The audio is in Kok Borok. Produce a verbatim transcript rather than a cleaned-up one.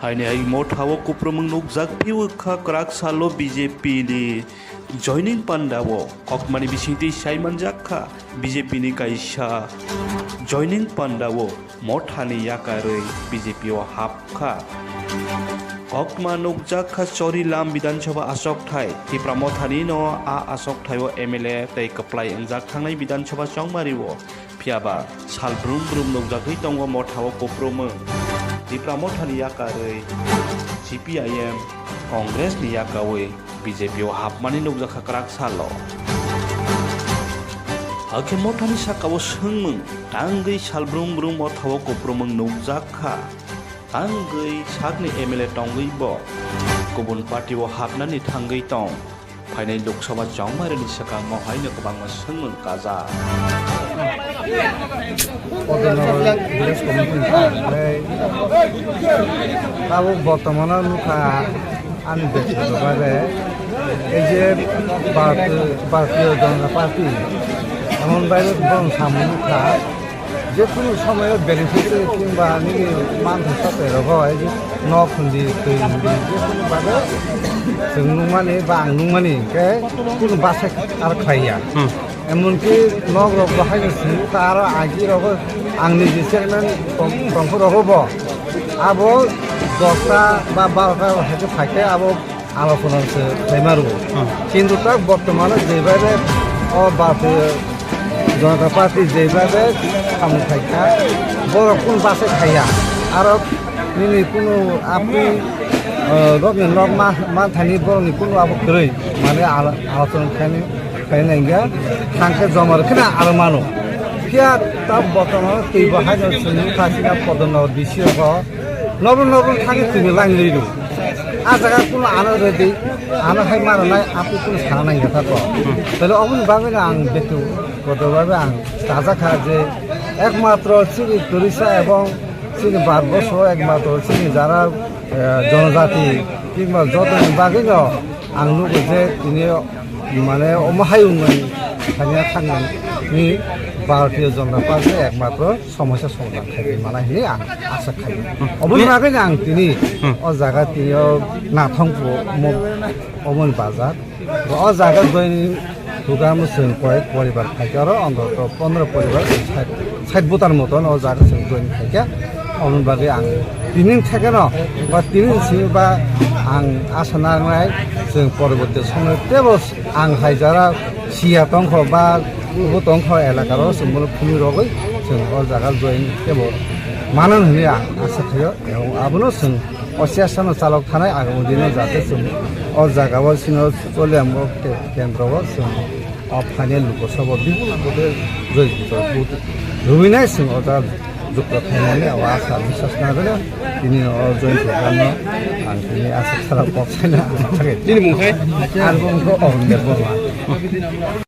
Haini hai Motha o kuprumung nukjak phiwi kha kwrak salo B J P ni joining panda o. Kokmani bisingtwi sai manjak kha B J P ni kaisa joining panda o Motha ni yakarwi B J P o hap kha. Kokma nukjak kha Chorilam Bidhan Sabha achokthai. Tipra Motha ni no a achokthai o M L A tei kwplai wngjak thangnai Bidhan Sabha chongmari o. Phiya ba sal brum brum nukjagwi tongo Motha o kuprumung. Tipra Motha ni yakarwi C P I M, Congress ni yakawi B J P o hapmani nukjakha kwrak salo. Hakhe Motha ni saka o swngmung tangwi sal brum brum Motha o kuprumung nukjakha. Tangwi sakni M L A tongwi bo kubun party o hapnani thangwi tong. Phainai Lok Sabha chongmarini swkango haino kwbangma swngmung kajak. Kodonor village committee ni tei tabuk bortomano nukha ani bektito bhabe ei je Bharatiya, Bharatiya Janata Party emon bhabe borok samung nukha. Je kunu somoyo benefit rwi kingba nini mantha satai rogo, ei je nok hundi, twi hundi, je kunu babe chwng nukmani ba ang nukmani hinkhe kunu bachai aro khlaiya. Hmm. Emonki nok rok bo haino simi kha aro agi rogo ang niji chairman tong-, tongkhu rogo bo abo dosta ba barota hai khe phaikhe abo alochona se khlaima rwo. Hmm. Kintu tak bortomano jebhabe o Bharatiya Janata Party jebhabe samung khaikha, borok kunu bachai khaiya. Aro nini kunu apni, eh, rokni nok ma, manthani borokni kunu abo kwrwi, mane alo-, alochona khaini, khaina hingya, thangkhe joma rwkheno aro mano. Phiya ta bortomano twibo haino chwngno khasina Kodonor D C rogo, nobro nobro thangwi twibo line rwi rw. A jaga kunu ano ready, ano hai mano nai, apu kunu sana nai gata ko. Tale oboni bagwi no ang betu kotor bagwi ang taja kha je ekmatro chini Torisa ebong chini Bharatborsho ekmatro chini jara, eh, jonojati kingba jotoni bagwi no ang nugo je tini mane omo hayung mani thangya thangmani Bharatiya Janata Party ekmatro somosya somadan khaidi manai hinwi ang asa khaio. Hmm. Oboni bagwi ang tini Hmm. o jaga tini o nathong po mo-, oboni bazar. O jaga join hugamo chwng koyek poribar phaikhe oro ontoto pondro poribar, sait, sait voter moton o jaga chwng join khaikhe. Oboni bagwi ang tini thekeno ba tini simi ba ang asa nangnai chwng poroborti somoy tebo Ang hai jara siya tongkho ba ubo tongkho elakaro chwng bono phunui rogwi chwng o jaga join tebo manan hwnwi ang asa khaio. Ebong abono chwng o chesta no chalok thanai agami dino jate chwng o jaga o chino Choliam o ke-, kendro o chwng o phainai luko sabo bipul vote joy vote rwinai chwng o jaga jukto khainani abo asa biswas nagwino tini o join program no ang tini asa sara kok saina. Nini mung khai? Ang bo wngkha Arun Debbarma.